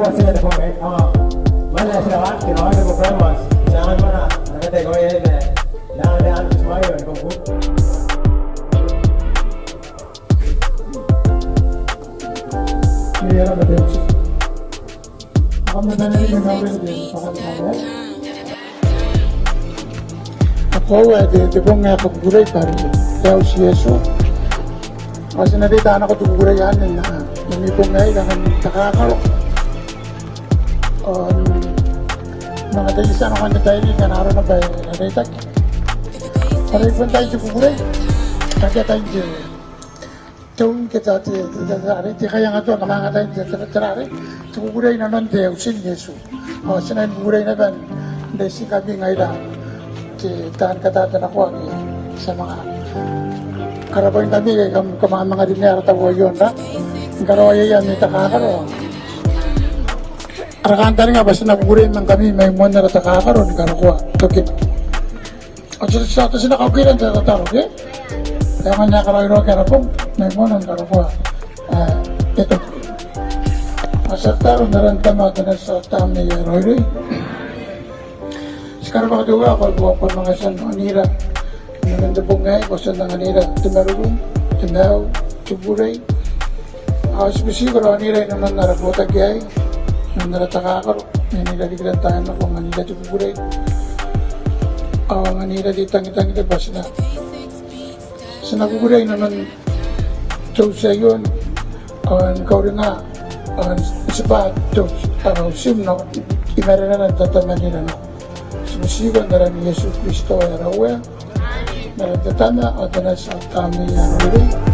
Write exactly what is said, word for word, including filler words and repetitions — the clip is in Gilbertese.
Ao koaua ae te, te bong ae kakukurei bwa are te Auti Iesu. Ao ti na reita nako te kukurei anne n ami bong aei, kanga n takakaro. Ao manga tai ti a nako n te tairiki ngkana arona bwa e reitaki. Are bon tai te kukurei. Akea tain te te un ke te, te, te, te, are te kaiangatoa ma kanga tain te, te, te, are te kukurei inanon te Auti n Iesu. Ao ti na kukurei naba n reitingkami ngaira te, taan kataata nakoa ake ti a manga karabaingkami ke kam, kam a manga rinea ara tabo aio n ra, ni karaoa iai ami takakaro. Ara kantaninga bwa ti na kukurei ma ngkami mai moan ara takakaro ni karokoa tokina. Ao ti, ti, ti na kaukira n te tataro, ke? E aonga n ae karaoiroaki ara bong mai moana ni karokoa, e, e toki. Ao ti a tataro. N aran te Tama, te Nati ao te Tamnei ae Raoiroi. Ti karabwako te Uea bwa ko a manga tia n anganira inanon te bong aei, ko a tia n anganira te marurung, te maiu, te kukurei. Ao ti butiko raonira inanon ara botaki aei, inanon ara takakaro, anganira rikira n taai nako, anganira te kukurei. Ao anganira te tangitangite bwa ti na, ti na kukurei inanon te Auti aio, ao ni kauringa, ao n tibwa te Auti, ara Auti nako i marenara n tatabemanira nako. Ti butiko n aran Iesu Kristo ae ara Uea. N aran te Tama ao te Nati ao te Tamnei ae Raoiroi.